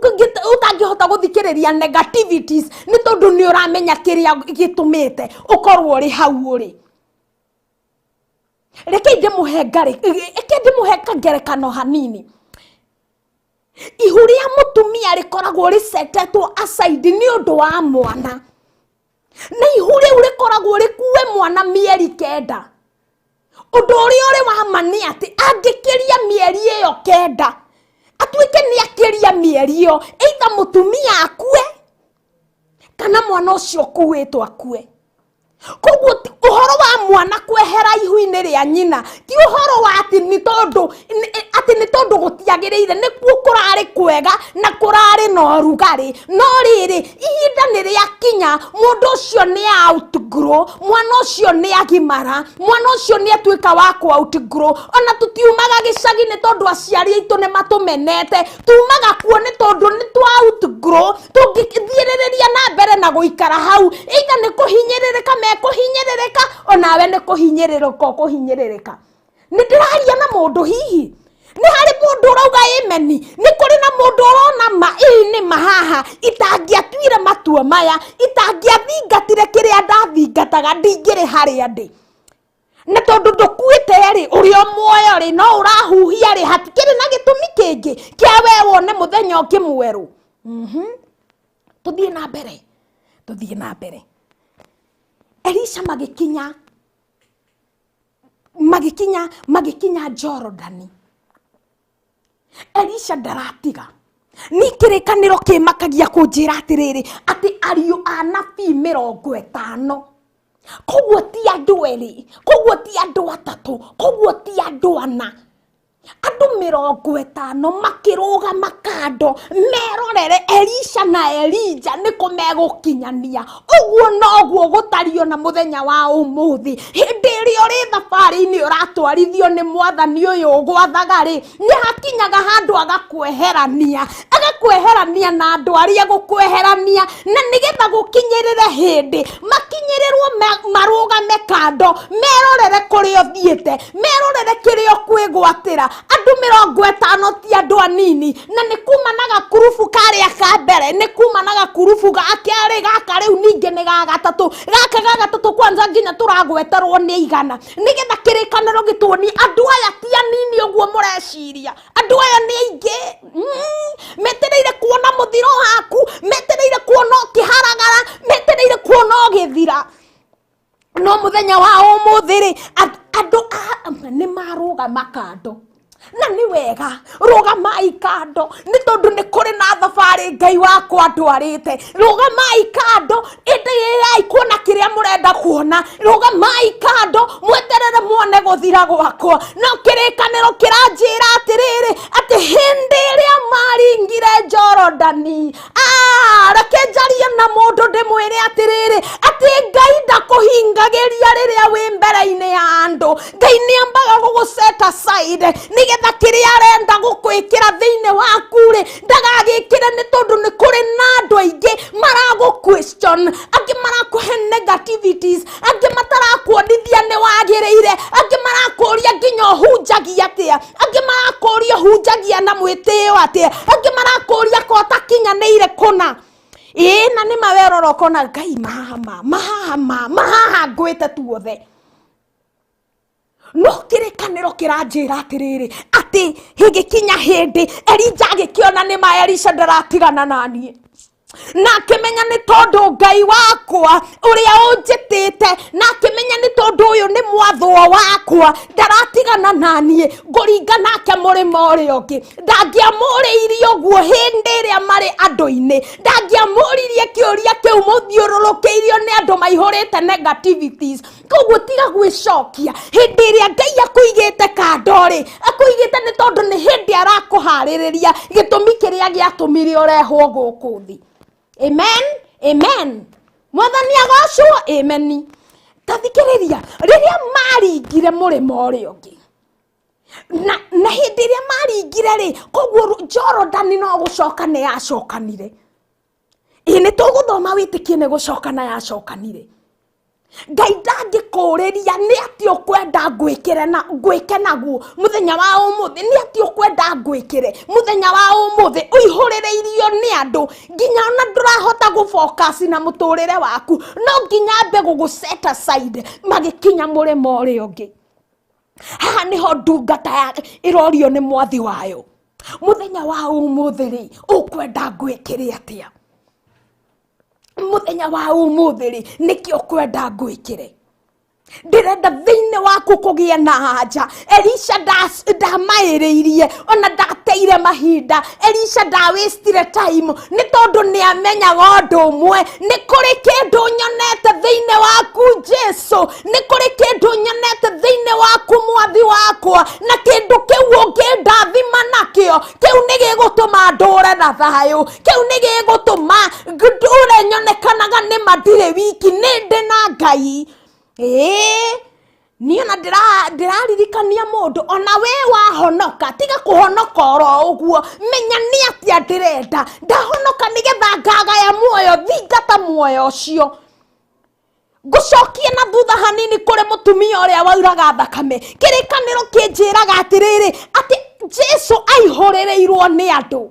B: ũtangĩhota gũthikĩrĩria negativities, nĩ tondũ nĩ ũramenya kĩrĩa gĩtũmĩte ũkorwo ũrĩ hau ũrĩ. Reke ndĩmũhe ngarĩ, reke ndĩmũhe kangerekano hanini. Ihu rĩa mũtumia rĩkoragwo rĩcetetwo aside nĩ ũndũ wa mwana, na ihu rĩu rĩkoragwo rĩkue mwana mĩeri 9. Ũndũ ũrĩa ũrĩ wa ma nĩ atĩ angĩkĩria mĩeri ĩyo 9, atuĩke nĩ akĩria mĩeri ĩyo, either mũtumia akue kana mwana ũcio ũkuĩtwo akue. Koguo ũhoro wa mwana kwehera ihu-inĩ rĩa nyina ti ũhoro wa atĩ nĩ tondũ atĩ nĩ tondũ gũtiagĩrĩire, nĩkuo kũrarĩ kwega na kũrarĩ na ũrugarĩ. No rĩrĩ, ihinda nĩ rĩakinya, mũndũ ũcio nĩ outgrow, mwana ũcio nĩ agimara, mwana ũcio nĩ atuĩka wa kũ outgrow. Ona tũtiumaga gĩcagi nĩ tondũ aciari aitũ nĩ matũmenete, tumaga kuo nĩ tondũ nĩ twa outgrow. Tũngĩthiĩrĩrĩria na mbere na gũikara hau, either nĩ kũhinyĩrĩrĩka mekũhinyĩrĩrĩka, onawe nĩ kũhinyĩrĩrĩka ũkũhinyĩrĩrĩka. Nĩ ndĩraria na mũndũ hihi? Nĩ harĩ mũndũ ũrauga ĩmeni? Nĩ kũrĩ na mũndũ ũrona ma ĩĩ nĩ ma haha itangĩatuire matua maya, itangĩathingatire kĩrĩa ndathingataga, ndingĩrĩ harĩa ndĩ. Na tondũ ndũkuĩte rĩ, ũrĩ o muoyo rĩ, no ũrahuhia rĩ, hatikĩrĩ na gĩtũmi kĩngĩ kĩa we wone mũthenya ũngĩ mwerũ. Tũthiĩ na mbere. Tũthiĩ na mbere. Elisha magĩkinya magĩkinya magĩkinya Jorodani. Elisha ndaratiga. Ni kĩrĩkanĩro kĩmakagia kũnjĩra atĩrĩrĩ, atĩ ariũ a nabii 50. Koguo ti andũ erĩ, koguo ti andũ atatũ, koguo ti andũ ana. Andũ 50 makĩrũgama kando merorere Elisha na Elija nĩkũ megũkinyania. Ũguo noguo gũtariĩ ona mũthenya wa ũmũthĩ. Hĩndĩ ĩrĩa ũrĩ thabarĩ-inĩ ũratwarithio nĩ mwathani ũyũ ũgwathaga rĩ, nĩ hakinyaga handũ agakweherania, agakweherania na andũ arĩa egũkweherania, na nĩgetha gũkinyĩrĩre hĩndĩ makinyĩrĩrwo marũgame kando merorere kũrĩa ũthiĩte, merorere kĩrĩa ũkwĩgwatĩra. Andũ 50 ti andũ anini, na nĩ kuma na gakurubu karĩa ka mbere, nĩ kuma na gakurubu ga kerĩ, gaka rĩu ningĩ nĩ ga gatatũ, gaka ga gatatũ kwanza nginya tũragweterwo nĩ igana, nĩgetha kĩrĩkanĩro gĩtuonie andũ aya ti anini ũguo mũreciria, andũ aya nĩ aingĩ. Metereire kuona mũthiro waku, metereire kuona ũkĩharagara, metereire kuona ũgĩthira. No mũthenya wa ũmũthĩ rĩ, andũ nĩ marũgama kando. Na nĩ wega rũgamai kando, nĩ tondũ nĩ kũrĩ na thabarĩ Ngai wakwa ndwarĩte. Rũgamai kando, ĩndĩrĩrai kuona kĩrĩa mũrenda kuona. Rũgamai kando, mweterere muone gũthira gwakwa. No kĩrĩkanĩro kĩranjĩra atĩrĩrĩ, atĩ hĩndĩ ĩrĩa maringire Jorodani, reke njarie na mũndũ ndĩmwĩre atĩrĩrĩ, atĩ Ngai ndakũhingagĩria rĩrĩa wĩ mbere-inĩ ya andũ. Ngai nĩ ambaga gũgũ set aside nĩgetha kĩrĩa arenda gũkwĩkĩra thĩinĩ waku rĩ, ndagagĩkĩre, nĩ tondũ nĩ kũrĩ na andũ aingĩ maragũ question, angĩ marakũhe negativities, angĩ matarakuonithia nĩ wagĩrĩire, angĩ marakũria nginya ũhunjagia atĩa, angĩ marakũria ũhunjagia na mwĩtĩo atĩa, angĩ marakũria ko ũtakinyanĩire kũna. Ĩĩ, na nĩ mawerora ũkona Ngai mahama mahama mahaha ngwĩte tuothe. No kĩrĩkanĩro kĩranjĩra atĩrĩrĩ, atĩ gĩgĩkinya hĩndĩ Elija agĩkĩona nĩ ma Elisha ndaratigana na niĩ, na akĩmenya nĩ tondũ Ngai wakwa ũrĩa ũnjĩtĩte, na akĩmenya nĩ tondũ ũyũ nĩ mwathwo wakwa ndaratigana na niĩ, ngũringa nake mũrĩmo ũrĩa ũngĩ. Ndangĩamũrĩirie ũguo hĩndĩ ĩrĩa marĩ andũ-inĩ, ndangĩamũririe kĩũria kĩu mũthiũrũrũkĩirio nĩ andũ maihũrĩte negativities. Koguo tiga gwĩcokia hĩndĩ ĩrĩa Ngai akũigĩte kando rĩ, akũigĩte nĩ tondũ nĩ hĩndĩ arakũharĩrĩria gĩtũmi kĩrĩa gĩatũmire ũrehwo gũkũ thĩ. Amen, amen. Mwathani agocwo. Amen. Ta thikĩrĩria, rĩrĩa maringire mũrĩmo ũrĩa ũngĩ, na hĩndĩ ĩrĩa maringire rĩ, koguo Jorodani no gũcoka nĩ yacokanire. Ĩ nĩ tũgũthoma wĩtĩkie nĩ gũcoka na yacokanire. Ngai ndangĩkũrĩria nĩ atĩ ũkwenda ngwĩkĩre na ngwĩke naguo mũthenya wa ũmũthĩ, nĩ atĩ ũkwenda ngwĩkĩre mũthenya wa ũmũthĩ, ũihũrĩrĩirio nĩ andũ nginya ona ndũrahota gũfocus na mũtũrĩre waku, no nginya ambe gũgũ set aside magĩkinya mũrĩmo ũrĩa ũngĩ. Haha nĩho ndungata ya ĩrorio nĩ mwathi wayo, mũthenya wa ũmũthĩ rĩ, ũkwenda ngwĩkĩre atĩa? Mũthenya wa ũmũthĩ rĩ, nĩkĩ ũkwenda ngwĩkĩre? Ndĩrenda thĩinĩ waku kũgĩe na anja. Elisha ndamaĩrĩirie, ona ndateire mahinda. Elisha ndawĩstire time, nĩ tondũ nĩ amenyaga ũndũ ũmwe, nĩ kũrĩ kĩndũ nyonete thĩinĩ waku Jesu, nĩ kũrĩ kĩndũ nyonete thĩinĩ waku mwathi wakwa, na kĩndũ kĩu ũngĩndathima nakĩo, kĩu nĩ gĩgũtũma ndũre na thayũ, kĩu nĩ gĩgũtũma ndũre nyonekanaga nĩ ma ndirĩ wiki, nĩ ndĩ na Ngai. Ĩĩ, niĩ ona ndĩraririkania mũndũ, ona we wahonoka, tiga kũhonoka oro ũguo, menya nĩ atĩa ndĩrenda, ndahonoka nĩgetha ngagaya muoyo, thingata muoyo ũcio. Ngũcokie na thutha hanini kũrĩ mũtumia ũrĩa wauraga thakame. Kĩrĩkanĩro kĩnjĩraga atĩrĩrĩ, atĩ Jesu aihũrĩrĩirwo nĩ andũ,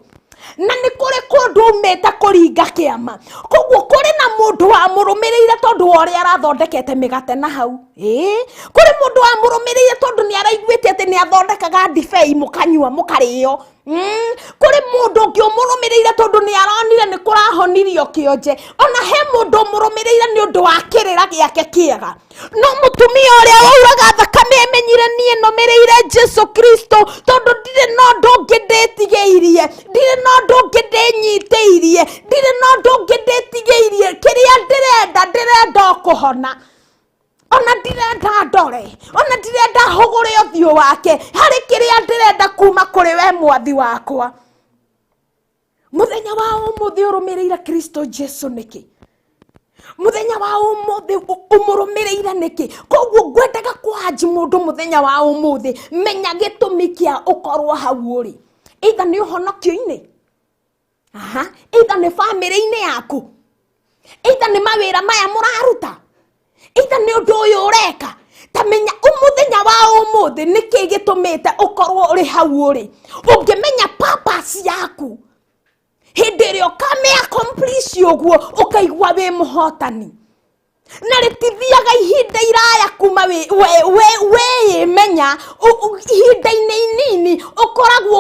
B: na nĩ kũrĩ kũndũ umĩte kũringa kĩama. Koguo kũrĩ na mũndũ wamũrũmĩrĩire tondũ wa ũrĩa arathondekete mĩgate na hau. Ĩĩ, kũrĩ mũndũ wamũrũmĩrĩire tondũ nĩ araiguĩte atĩ nĩ athondekaga ndibei mũkanyua mũkarĩo. Kũrĩ mũndũ ũngĩ ũmũrũmĩrĩire tondũ nĩ aronire nĩ kũrahonirio kĩonje. Ona he mũndũ ũmũrũmĩrĩire nĩ ũndũ wa kĩrĩra gĩake kĩega. No mũtumia ũrĩa wauraga thakame emenyire niĩ nũmĩrĩire Jesu Kristo tondũ ndirĩ na ũndũ ũngĩ ndĩtigĩirie, ndirĩ na ũndũ ũngĩ ndĩnyitĩirie, ndirĩ na ũndũ ũngĩ ndĩtigĩirie. Kĩrĩa ndĩrenda, ndĩrenda o kũhona. Ona ndirenda ndore, ona ndirenda hũgũre ũthiũ wake harĩ kĩrĩa ndĩrenda kuma kũrĩ we mwathi wakwa. Mũthenya wa ũmũthĩ ũrũmĩrĩire Kristo Jesu nĩkĩ? Mũthenya wa ũmũthĩ ũmũrũmĩrĩire nĩkĩ? Koguo ngwendaga kwanji mũndũ mũthenya wa ũmũthĩ, menya gĩtũmi kĩa ũkorwo hau ũrĩ. Either nĩ ũhonokio-inĩ, aha, either nĩ bamĩrĩ-inĩ yaku, either nĩ mawĩra maya mũraruta, either nĩ ũndũ ũyũ ũreka. Ta menya mũthenya wa ũmũthĩ nĩkĩ gĩtũmĩte ũkorwo ũrĩ hau ũrĩ. Ũngĩmenya purpose yaku, hĩndĩ ĩrĩa ũkamĩ accomplish ũguo, ũkaigua wĩ mũhotani. Na rĩtithiaga ihinda iraya kuma wĩyĩmenya, ihinda-inĩ inini ũkoragwo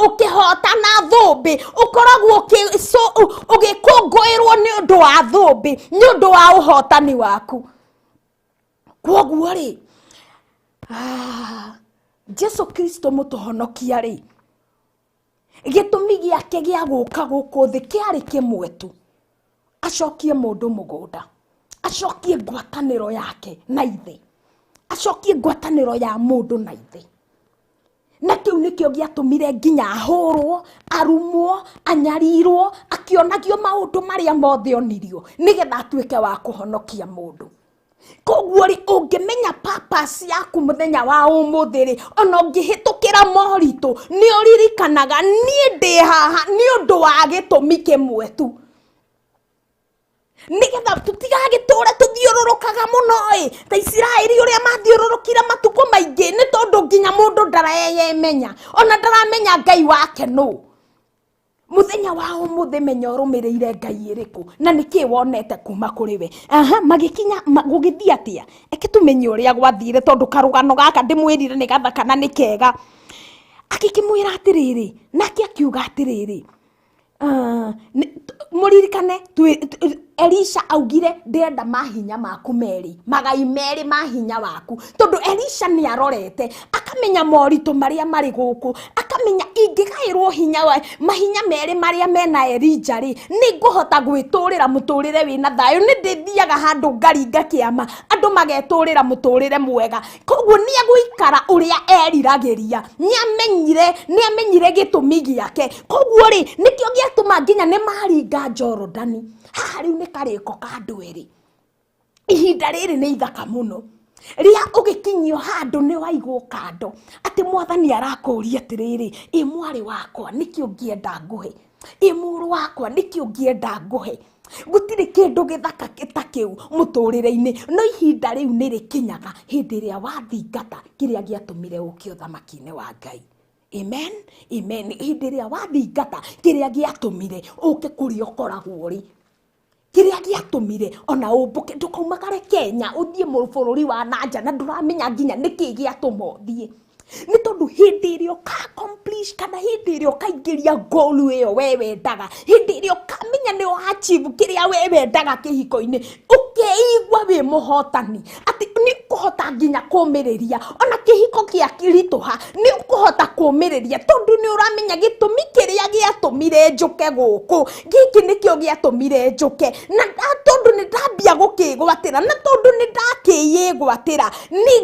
B: ũkĩhotana thũmbĩ, ũkoragwo ũgĩkũngũĩrwo nĩ ũndũ wa thũmbĩ, nĩ ũndũ wa ũhotani waku. Kwoguo rĩ, Jesu Kristo mũtũhonokia rĩ, gĩtũmi gĩake gĩa gũka gũkũ thĩ kĩarĩ kĩmwe tu, acokie mũndũ mũgũnda, acokie ngwatanĩro yake na ithe, acokie ngwatanĩro ya mũndũ na ithe. Na kĩu nĩkĩo gĩatũmire nginya ahũrwo, arumwo, anyarirwo, akĩonagio maũndũ marĩa mothe onirio, nĩgetha atuĩke wa kũhonokia mũndũ. Koguo rĩ, ũngĩmenya purpose yaku mũthenya wa ũmũthĩ rĩ, ona ũngĩhĩtũkĩra moritũ, nĩ ũririkanaga niĩ ndĩ haha nĩ ũndũ wa gĩtũmi kĩmwe tu. Nĩgetha tũtigagĩtũre tũthiũrũrũkaga mũno ĩ, ta Isiraeli ũrĩa mathiũrũrũkire matukũ maingĩ, nĩ tondũ nginya mũndũ ndareyemenya, ona ndaramenya Ngai wake nũ. Mũthenya wa ũmũthĩ menya ũrũmĩrĩire Ngai ĩrĩkũ, na nĩkĩ wonete kuma kũrĩ we. Aha, magĩkinya, gũgĩthiĩ atĩa? Eke tũmenye ũrĩa gwathire, tondũ karũgano gaka ndĩmwĩrire nĩ gathaka na nĩ kega. Agĩkĩmwĩra atĩrĩrĩ, nake akiuga atĩrĩrĩ, mũririkane Elisha augire ndĩrenda mahinya maku merĩ, magai merĩ ma hinya waku, tondũ Elisha nĩ arorete akamenya moritũ marĩa marĩ gũkũ, akamenya ingĩgaĩrwo hinya wa mahinya merĩ marĩa mena Elija rĩ, nĩ ngũhota gwĩtũrĩra mũtũrĩre wĩna thayũ. Nĩ ndĩthiaga handũ ngaringa kĩama, andũ magetũrĩra mũtũrĩre mwega. Koguo nĩ egũikara ũrĩa eriragĩria, nĩ amenyire gĩtũmi gĩake. Koguo rĩ, nĩkĩo gĩatũma nginya nĩ maringa Jorodani. Haha rĩu nĩ karĩko ka andũ erĩ. Ihinda rĩrĩ nĩ ithaka mũno. Rĩa ũgĩkinyio handũ nĩ waigwo kando, atĩ mwathani arakũria atĩrĩrĩ, ĩ mwarĩ wakwa nĩkĩ ũngĩenda ngũhe? Ĩ mũrũ wakwa nĩkĩ ũngĩenda ngũhe? Gũtirĩ kĩndũ gĩthaka ta kĩu mũtũrĩre-inĩ, no ihinda rĩu nĩ rĩkinyaga hĩndĩ ĩrĩa wathingata kĩrĩa gĩatũmire ũke ũthamaki-inĩ wa Ngai. Amen, amen. Hĩndĩ ĩrĩa wathingata kĩrĩa gĩatũmire ũke kũrĩa ũkoragwo rĩ, kĩrĩa gĩatũmire ona ũmbũke ndũkaumagare Kenya ũthiĩ bũrũri wa nanja na ndũramenya nginya nĩkĩ gĩatũma ũthiĩ. Nĩ tondũ hĩndĩ ĩrĩa ũka accomplish kana hĩndĩ ĩrĩa ũkaingĩria goal ĩyo we wendaga, hĩndĩ ĩrĩa ũkamenya nĩ wa achieve kĩrĩa we wendaga kĩhiko-inĩ, ũkeigua wĩ mũhotani atĩ nĩ ũkũhota nginya kũmĩrĩria ona kĩhiko kĩa ritũha, nĩ ũkũhota kũmĩrĩria tondũ nĩ ũramenya gĩtũmi kĩrĩa gĩatũmire njũke gũkũ, gĩkĩ nĩkĩo gĩatũmire njũke, na tondũ nĩ ndambia gũkĩgwatĩra, na tondũ nĩ ndakĩĩgwatĩra, nĩ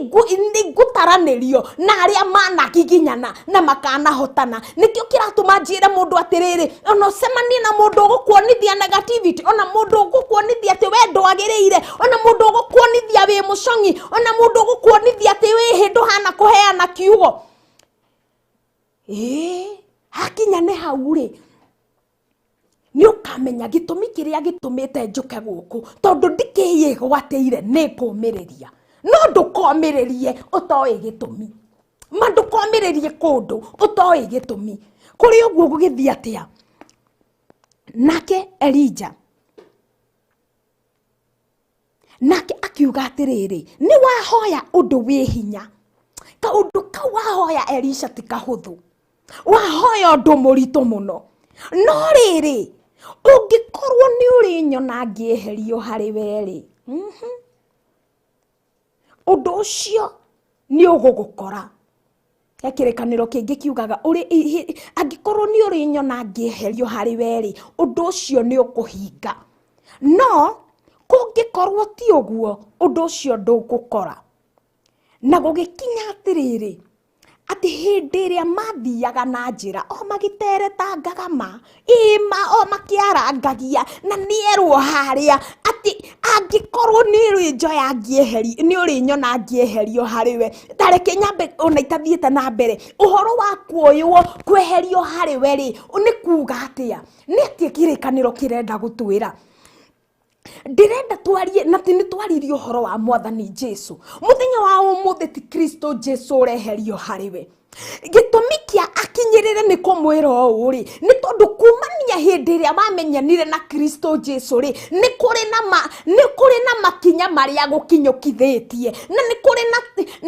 B: ngũtaranĩrio na arĩa managiginyana na makanahotana. Nĩkĩo kĩratũma njĩre mũndũ atĩrĩrĩ, ona ũcemanie na mũndũ ũgũkuonithia negativity, ona mũndũ ũgũkuonithia atĩ we ndwagĩrĩire, ona mũndũ ũgũkuonithia wĩ mũcong'i, ona mũndũ ũgũkuonithia atĩ wĩ hĩ ndũhana kũheana kiugo. Ĩĩ, hakinya nĩ hau rĩ, nĩ ũkamenya gĩtũmi kĩrĩa gĩtũmĩte njũke gũkũ, tondũ ndikĩĩgwatĩire nĩ ngũmĩrĩria. No ndũkomĩrĩrie ũtoĩ gĩtũmi. Ma ndũkomĩrĩrie kũndũ ũtoĩ gĩtũmi. Kũrĩ ũguo gũgĩthiĩ atĩa? Nake Elija nake akiuga atĩrĩrĩ, nĩ wahoya ũndũ wĩ hinya. Kaũndũ kau wahoya Elisha ti kahũthũ. Wahoya ũndũ mũritũ mũno. No rĩrĩ, ũngĩkorwo nĩ ũrĩnyona ngĩeherio harĩ we-rĩ, ũndũ ũcio nĩ ũgũgũkora. He kĩrĩkanĩro kĩngĩ kiugaga angĩkorwo nĩ ũrĩnyona ngĩeherio harĩ we-rĩ, ũndũ ũcio nĩ ũkũhinga. No kũngĩkorwo ti ũguo, ũndũ ũcio ndũgũkora. Na gũgĩkinya atĩrĩrĩ, atĩ hĩndĩ ĩrĩa mathiaga na njĩra o magĩteretangaga ma ĩma o makĩarangagia, na nĩerwo harĩa atĩ angĩkorwo nĩ ũrĩnjoya ngĩeheri, nĩ ũrĩnyona ngĩeherio harĩ we. Ta reke nyambe ona itathiĩte na mbere, ũhoro wa kuoywo kweherio harĩ we rĩ, nĩ kuga atĩa? Nĩ atĩa kĩrĩkanĩro kĩrenda gũtwĩra? Ndĩrenda twarie na ti nĩ twaririe ũhoro wa mwathani Jesu mũthenya wa ũmũthĩ, ti Kristo Jesu ũreherio harĩ we. Gĩtũmi kĩa akinyĩrĩre nĩ kũmwĩra ũũ rĩ, nĩ tondũ kumania hĩndĩ ĩrĩa wamenyanire na Kristo Jesu rĩ, nĩ kũrĩ na ma, nĩ kũrĩ na makinya marĩa gũkinyũkithĩtie, na nĩ kũrĩ na,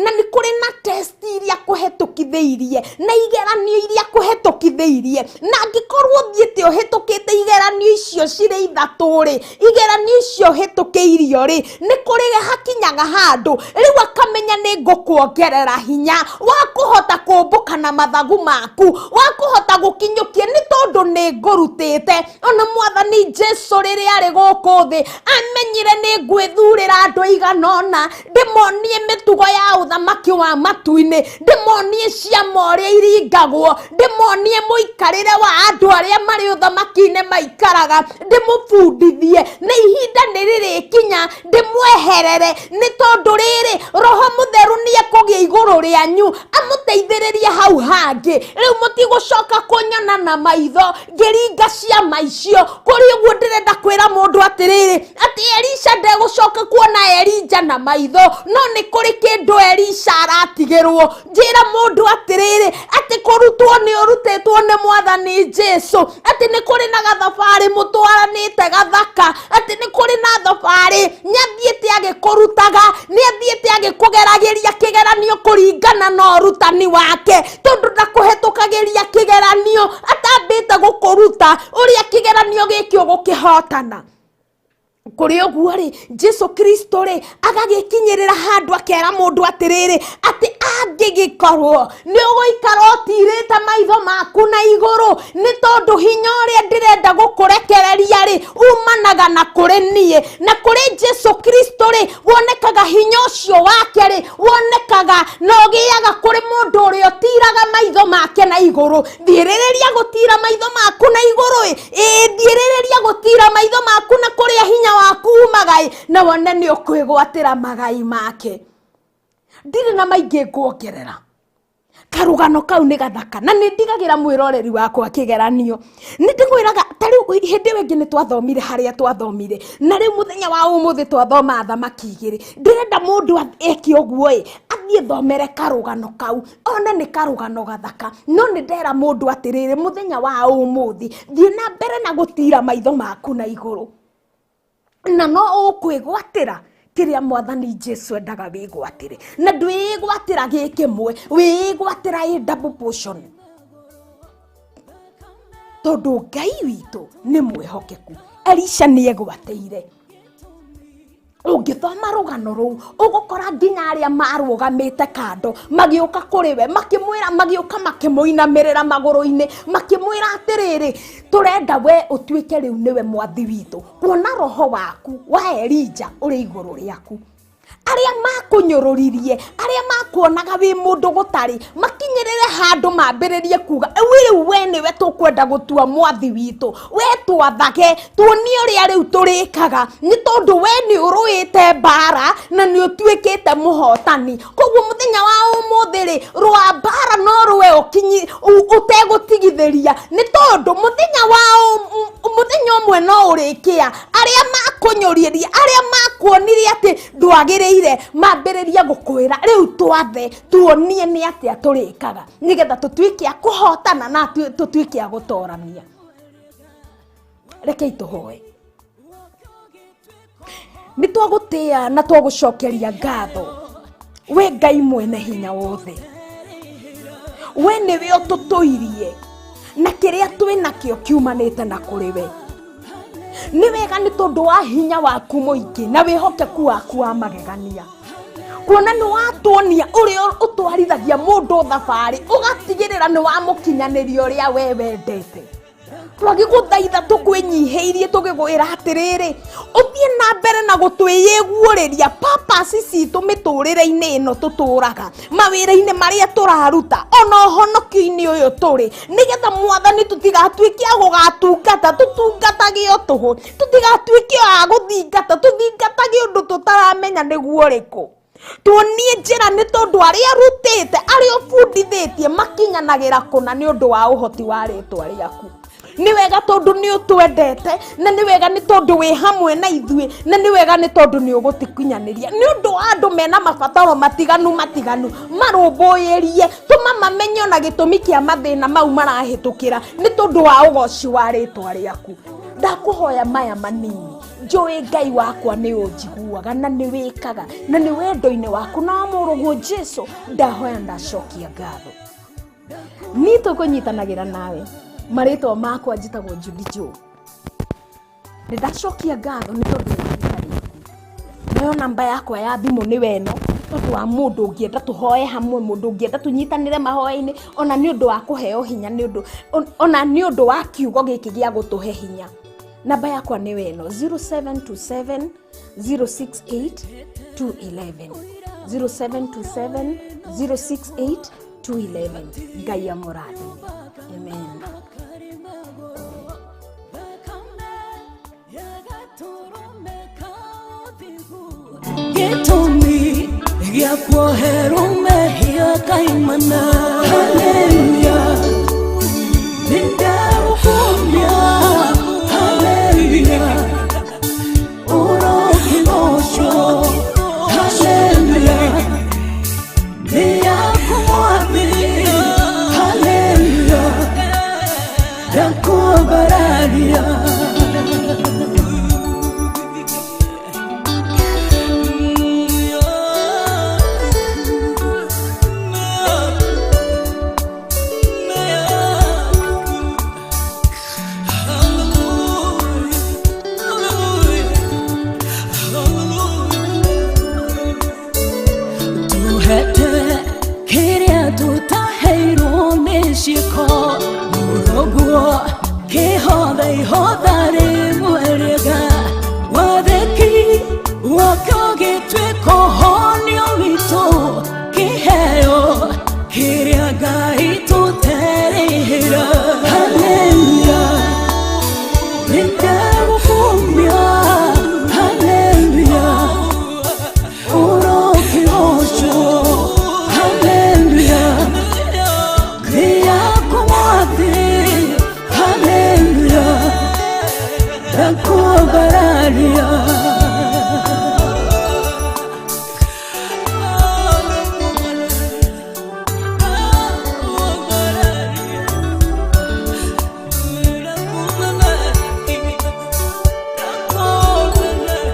B: na nĩ kũrĩ na test iria kũhetũkithĩirie, na igeranio iria kũhetũkithĩirie. Na angĩkorwo ũthiĩte ũhĩtũkĩte igeranio icio cirĩ ithatũ rĩ, igeranio icio ũhĩtũkĩirio rĩ, nĩ kũrĩ hakinyaga handũ rĩu akamenya nĩ ngũkuongerera hinya wa kũhota kũmbũka na mathagu maku, wa kũhota gũkinyũkia, nĩ tondũ nĩ ngũrutĩte. Ona mwathani Jesu rĩrĩa arĩ gũkũ thĩ amenyire nĩ ngwĩthurĩra andũ aigana ũna, ndĩmonie mĩtugo ya ũthamaki wa matu-inĩ, ndĩmonie ciama ũrĩa iringagwo, ndĩmonie mũikarĩre wa andũ arĩa marĩ ũthamaki-inĩ maikaraga, ndĩmũbundithie, na ihinda nĩ rĩrĩkinya ndĩmweherere, nĩ tondũ rĩrĩ Roho Mũtheru nĩ ekũgĩa igũrũ rĩanyu amũteithĩrĩrie hau hangĩ. Rĩu mũtigũcoka kũnyona na maitho ngĩringa ciama icio. Kũrĩ ũguo ndĩrenda kwĩra mũndũ atĩrĩrĩ, atĩ Elisha ndegũcoka kuona Elija na maitho, no nĩ kũrĩ kĩndũ Elisha aratigĩrwo. Njĩra mũndũ atĩrĩrĩ, atĩ kũrutwo nĩ ũrutĩtwo nĩ mwathani Jesu, atĩ nĩ kũrĩ na gathabarĩ mũtwaranĩte gathaka, atĩ nĩ kũrĩ na thabarĩ nĩathiĩte agĩkũrutaga, nĩathiĩte agĩkũgeragĩria kĩgeranio kũringana na ũrutani wake, tondũ ndakũhetũkagĩria kĩgeranio atambĩte gũkũruta ũrĩa kĩgeranio gĩkĩ ũgũkĩhotana. Kũrĩ ũguo rĩ, Jesu Kristo rĩ agagĩkinyĩrĩra handũ akera mũndũ atĩrĩrĩ, atĩ angĩgĩkorwo nĩ ũgũikara ũtirĩte maitho maku na igũrũ, nĩ tondũ hinya ũrĩa ndĩrenda gũkũrekereria rĩ umanaga na kũrĩ niĩ. Na kũrĩ Jesu Kristo rĩ wonekaga hinya ũcio wake rĩ wonekaga na ũgĩaga kũrĩ mũndũ ũrĩa ũtiraga maitho make na igũrũ. Thiĩrĩrĩria gũtira maitho maku na igũrũ ĩ, ĩĩ thiĩrĩrĩria gũtira maitho maku na kũrĩa hinya waku umaga ĩ, na wone nĩ ũkwĩgwatĩra magai make. Ndirĩ na maingĩ nguongerera. Karũgano kau nĩ gathaka na nĩ ndigagĩra mwĩroreri wakwa kĩgeranio. Nĩ ndĩmwĩraga ta rĩu hĩndĩ ĩyo ĩngĩ nĩ twathomire harĩa twathomire, na rĩu mũthenya wa ũmũthĩ twathoma thamaki igĩrĩ. Ndĩrenda mũndũ eke ũguo ĩ, athiĩ thomere karũgano kau, one nĩ karũgano gathaka. No nĩ ndera mũndũ atĩrĩrĩ, mũthenya wa ũmũthĩ thiĩ na mbere na gũtira maitho maku na igũrũ, na no ũkwĩgwatĩra kĩrĩa mwathani Jesu endaga wĩgwatĩre. Na ndwĩgwatĩra gĩ kĩmwe, wĩgwatĩra ĩ double portion, tondũ Ngai witũ nĩ mwĩhokeku. Elisha nĩ egwatĩire. Ũngĩthoma rũgano rũu ũgũkora nginya arĩa marũgamĩte kando magĩũka kũrĩ we, makĩmwĩra, magĩũka makĩmũinamĩrĩra magũrũ-inĩ, makĩmwĩra atĩrĩrĩ, tũrenda we ũtuĩke rĩu nĩwe mwathi witũ, kuona roho waku wa Elija ũrĩ igũrũ rĩaku. Arĩa makũnyũrũririe, arĩa makuonaga wĩ mũndũ gũtarĩ, makinyĩrĩre handũ mambĩrĩrie kuga, rĩu we nĩwe tũkwenda gũtua mwathi witũ, we twathage, tuonie ũrĩa rĩu tũrĩkaga, nĩ tondũ we nĩ ũrũĩte mbara na nĩ ũtuĩkĩte mũhotani. Koguo mũthenya wa ũmũthĩ rĩ, rũa mbara no rũe ũtegũtigithĩria, nĩ tondũ mũthenya wa mũthenya ũmwe no ũrĩkĩa, arĩa makũnyũrĩrie, arĩa makuonire atĩ ndwagĩrĩire, mambĩrĩrie gũkwĩra rĩu twathe, tuonie nĩ atĩa tũrĩkaga, nĩgetha tũtuĩke a kũhotana na tũtuĩke a gũtorania. Rekei tũhoe. Nĩ twagũtĩa na twagũcokeria ngatho, we Ngai mwene hinya wothe. We nĩwe ũtũtũirie na kĩrĩa twĩ nakĩo kiumanĩte na kũrĩ we. Nĩ wega nĩ tondũ wa hinya waku mũingĩ na wĩhokeku waku wa magegania, kuona nĩ watuonia ũrĩa ũtwarithagia mũndũ thabarĩ, ũgatigĩrĩra nĩ wamũkinyanĩria ũrĩa we wendete. Twagĩgũthaitha tũkwĩnyihĩirie tũgĩgwĩra atĩrĩrĩ, ũthiĩ na mbere na gũtwĩyĩguũrĩria purpose citũ mĩtũrĩre-inĩ ĩno tũtũraga, mawĩra-inĩ marĩa tũraruta, ona ũhonokio-inĩ ũyũ tũrĩ, nĩgetha Mwathani tũtigatuĩke a gũgatungata tũtungatage o tũhũ, tũtigatuĩke a gũthingata tũthingatage ũndũ tũtaramenya nĩguo ũrĩkũ. Tuonie njĩra, nĩ tondũ arĩa rutĩte, arĩa ũbundithĩtie makinyanagĩra kũna nĩ ũndũ wa ũhoti wa rĩtwa rĩaku. Nĩ wega tondũ nĩ ũtwendete, na nĩ wega nĩ tondũ wĩ hamwe na ithuĩ, na nĩ wega nĩ tondũ nĩ ũgũtikinyanĩria. Nĩ ũndũ wa andũ mena mabataro matiganu matiganu, marũmbũyĩrie, tũma mamenye ona gĩtũmi kĩa mathĩna mau marahĩtũkĩra, nĩ tondũ wa ũgoci wa rĩtwa rĩaku. Ndakũhoya maya manini, njũĩ Ngai wakwa nĩ ũnjiguaga na nĩ wĩkaga, na nĩ wendo-inĩ waku na wa mũrũguo Jesu ndahoya, ndacokia ngatho. Niĩ tũkũnyitanagĩra nawe, marĩtwa makwa njĩtagwo Judy Joe. Nĩ ndacokia ngatho nĩ tondũ wa ihinda rĩaku. Nayo namba yakwa ya thimũ nĩ weno, tondũ wa mũndũ ũngĩenda tũhoe hamwe, mũndũ ũngĩenda tũnyitanĩre mahoya-inĩ, ona nĩ ũndũ wa kũheo hinya, nĩ ũndũ ona nĩ ũndũ wa kiugo gĩkĩ gĩa gũtũhe hinya. Namba yakwa nĩ weno, 0727 068 211, 0727 068 211. Ngai amũrathime. Amen.
A: Gĩtũmi gĩa kuoherwo mehia kaimana. Hallelujah.